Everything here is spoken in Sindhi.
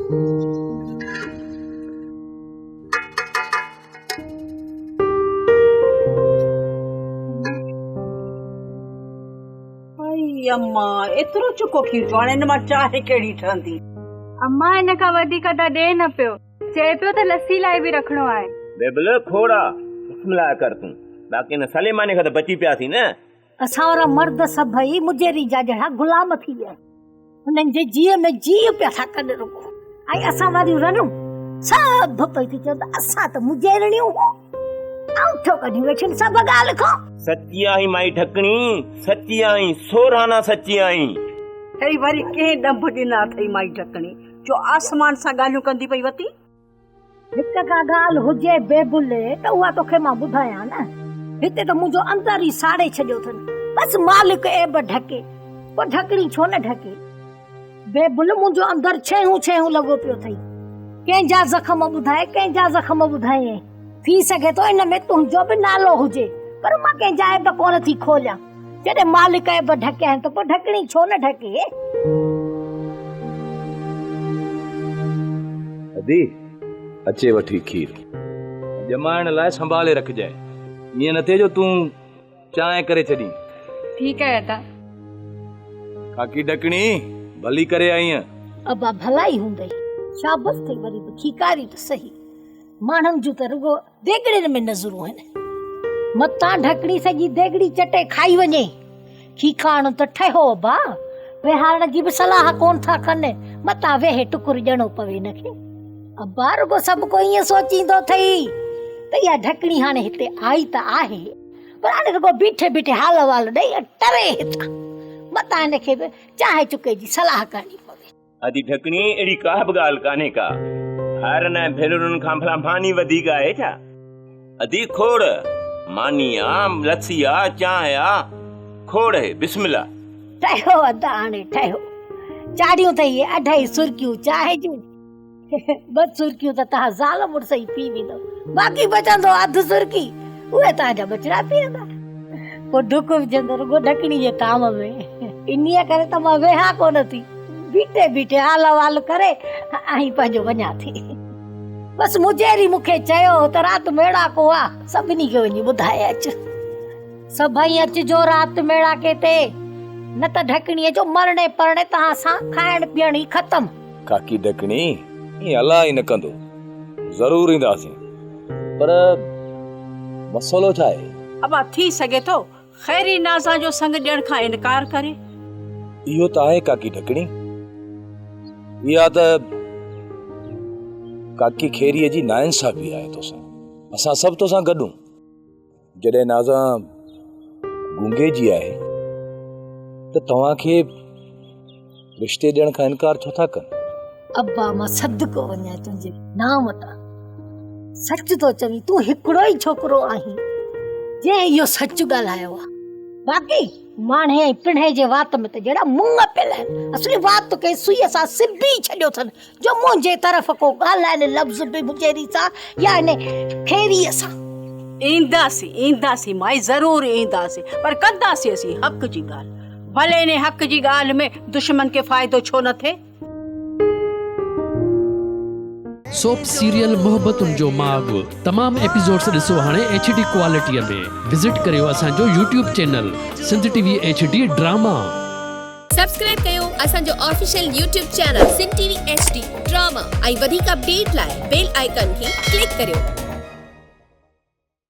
ائي اما، ايترو چڪو کير جو، هاڻي ان مان چانهه ڪهڙي ٺهندي؟ اما ان کان وڌيڪ ته ڏي نه پيو، چئي پيو ته لسي لاء به رکڻو آهي. بيبل، کوڙ آ، بسم الله ڪر تون، باقي ان سليماني کان ته بچي پياسين نه. اسان وارا مرد سڀئي مجيري جا جهڙا غلام ٿي ويا آهن. هنن جي جيء ۾ جيء پيا ٿا ڪن رڳو ۽ اسان واريون رنون سڀ پئي ٿي چون ته اسان ته مجيرڻيون هون آئون ڪڍيون ويٺيون سڀ ڳالهه کان. سچي آهين مائي ڍڪڻي، سچي آهين، سورهانا سچي آهين. هي وري ڪنهن ڏنڀ ڏنا اٿئي مائي ڍڪڻي، جو آسمان سان ڳالهيون ڪندي پئي وتين. هڪ ڪا ڳالهه هجي بيبل ته اها توکي مان ٻڌايان نه. هتي ته منهنجو اندر ئي ساڙي ڇڏيو اٿن. بس مالڪ عيب ڍڪي، پوء ڍڪڻي ڇو نه ڍڪي. بيبل منهنجو اندر ڇيهون ڇيهون لڳو پيو اٿئي. ڪنهن جا زخم ٻڌائي، ڪنهن جا زخم ٻڌايئين. ٿي سگهي ٿو ان ۾ تنهنجو به نالو هجي، پر مان ڪنهن جا عيب ڪونه ٿي کوليان. جڏهن مالڪ عيب ڍڪيا آهن ته پوء ڍڪڻي ڇو نه ڍڪي؟ ادي، اچي وٺي کير. ڄمائڻ لاء سنڀالي رکجانء. ائين نه ٿئي جو تون چانهه ڪري ڇڏين. ٺيڪ آهي ادا. ڪاڪي ڍڪڻي، ڀلي ڪري آئينء. ابا ڀلائي هوندئي. شابس ٿئي وري به کيڪاري ته سهي. ماڻهن جون ته رڳو ديڳڙين ۾ نظرون آهن. متان ڍڪڻي سڄي ديڳڙي چٽي کائي وڃي. کيکاڻو ته ٺهيو ابا، ويهارڻ جي به صلاح ڪونه ٿا ڪن، متان ويهي ٽڪر ڏيڻو پوي هن کي. ابا رڳو سڀ ڪو ائين سوچيندو اٿئي ته اها ڍڪڻي هاڻي هتي آئي ته آهي، پر هاڻي رڳو بيٺي بيٺي حال احوال ڏئي ۽ ٽري هتان. متان هن کي به چانهه چڪي جي صلاح ڪرڻي پوي. ادي ڍڪڻي، اهڙي ڪا به ڳالهه ڪانهي ڪا. ڀائرن ۽ ڀينرن کان ڀلا ماني وڌيڪ آهي ڇا؟ ادي کوڙ، ماني آ، لسي آ، چانهه آ، کوڙ هي، بسم الله. ٺهيو ادا هاڻي ٺهيو. چاڙهيون اٿئي اهي اڍائي سرڪيون چانهه جون. ٻه سرڪيون ته توهان زال مڙس ئي پي ويندؤ، باقي بچندو اڌ سرڪي، اهي توهان جا ٻچڙا پيئندا. پوء ڍڪ وجهندو رڳو ڍڪڻي جي طعام ۾. انهيء ڪري ته مان ويهان ڪونه ٿي. بيٺي بيٺي حال احوال ڪري ۽ پنهنجو وڃان ٿي. بس مجيري مون کي چيو هو ته رات ميڙاڪو آ، سڀني کي وڃي ٻڌائي اچ. سڀئي اچجو رات ميڙاڪي تي، نه ته ڍڪڻيء جو مرڻي پرڻي توهان سان کائڻ پيئڻ ئي ختم. ڪاڪي ڍڪڻي، ائين الله ئي نه ڪندو. ضرور اينداسين. پر مسئلو ڇا آهي؟ ابا ٿي سگهي ٿو خيري نازان جو سڱ ڏيڻ کان انڪار ڪري. اهو ته آهي ڪاڪي ڍڪڻي. اها ته ڪاڪي خيريء جي ناانصافي آهي توسان. اسان سڀ توسان گڏ هون. جڏهن نازان گونگي جي آهي ته توهان کي رشتي ڏيڻ کان انڪار ڇو ٿا ڪن؟ ابا مان صدقو وڃان تنهنجي نام تان. سچ ٿو چوين تون هڪڙو ئي ڇوڪرو آهين جنهن اهو سچ ڳالهايو آهي. باقي ماڻهي ۽ پڻهي جي وات ۾ ته جهڙا مڱ پيل آهن. اصلي وات کي سئي سان سبي ڇڏيو اٿن جو منهنجي طرف ڪو ڳالهائين لفظ به مجيري سان يا ان خيريء سان. اينداسين اينداسين مائي ضرور اينداسين پر ڪنداسين اسين حق جي ڳالهه ڀلي انهي حق جي ڳالهه ۾ دشمن کي فائدو ڇو نه ٿئي. سوپ سيريل محبتن جو ماڳ تمام ايپيسوڊس ڏسو هاڻي ايڇ ڊي ڪوالٽيء ۾ وزٽ ڪريو اسان جو YouTube channel Sindh T V H D drama. Subscribe ڪيو اسان جو official YouTube channel Sindh T V H D drama ۽ وڌيڪ اپڊيٽ لاء بيل آئيڪان کي ڪلڪ ڪريو.